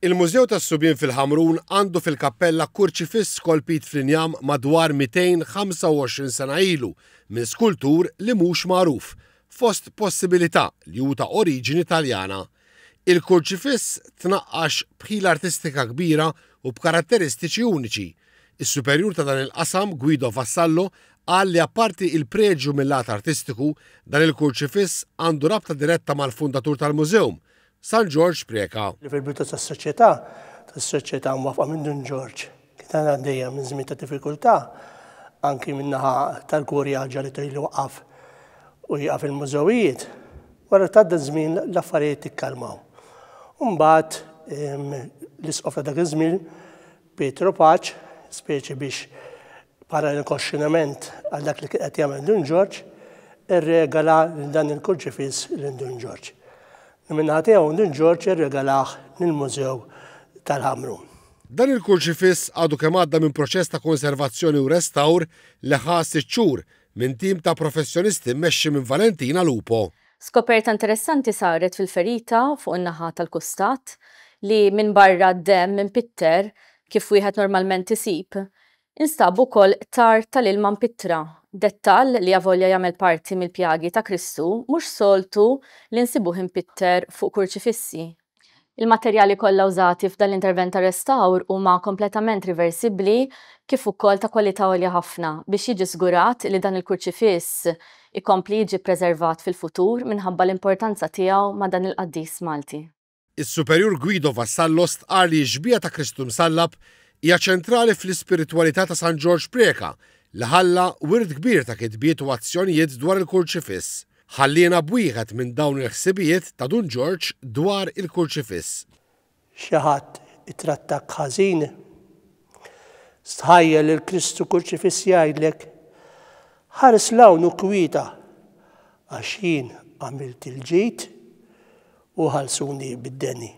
Il-Mużew tas-Subien fil-Ħamrun għandu fil-kappella kurċifiss skolpit fl-injam madwar 225 sena ilu minn skultur li mhux magħruf, fost possibilità li hu ta' oriġini Taljana. Il-kurċifiss tnaqqax b'ħila artistika kbira u b'karatteristiċi uniċi. Is-superjur ta' dan il-qasam, Guido Vassallo, qal li apparti il-preġju mil-lat artistiku, dan il-kurċifiss għandu rabta diretta mal-fundatur tal-mużewm, San Ġorġ Preca. Li fil-bidu tas-soċjetà, tas-soċjetà mwaffqa minn Dun Ġorġ, kienet għaddejja minn żmien ta' diffikultà, anki min-naħa tal-Kurja ġalitu li waqaf u jieqaf il-mużewijiet. Wara tgħadda żmien l-affarijiet ikkalmaw. U mbagħad l-isqof ta' dak iż-żmien Pietru Paċ, speċi biex bħala rikonoxximent għal dak li kien qed jagħmel Dun Ġorġ, irregala lil dan il-kurċifiss lil Dun Ġorġ. Li min-naħa tiegħu Dun Ġorġ irregalah lill-Mużew tal-Ħamrun. Dan il-kurċifiss għadu kemm għadda minn proċess ta' konservazzjoni u restawr li ħa sitt xhur minn tim ta' professjonisti mmexxi minn Valentina Lupo. Skoperta interessanti saret fil-ferita fuq in-naħa tal-kustat li minbarra d-demm impitter kif wieħed normalment isib, instabu wkoll qtar tal-ilma mpittra, dettall li avolja jagħmel parti mill-pjagi ta' Kristu mhux soltu li nsibuh impitter fuq kurċifissi. Il-materjali kollha użati f'dan l-intervent ta' restawr huma kompletament riversibbli kif ukoll ta' kwalità għolja ħafna biex jiġi żgurat li dan il-kurċifiss ikompli jiġi ppreservat fil-futur minħabba l-importanza tiegħu ma' dan il-qaddis Malti. Is-Superjur Guido Vassallo stqarr li x-xbieha ta' Kristu Msallab hija ċentrali fl-ispiritwalità ta' San Ġorġ Preca li ħalla wirt kbir ta' kitbiet u azzjonijiet dwar il-kurċifiss. Ħalliena b'wieħed minn dawn il-ħsibijiet ta' Dun Ġorġ dwar il-kurċifiss. Xi ħadd ittrattak ħażin? Stħajjel lil Kristu kurċifiss jgħidlek, Ħares 'l hawn u kwieta, għax jien għamilt il-ġid u ħallsuni bid-deni.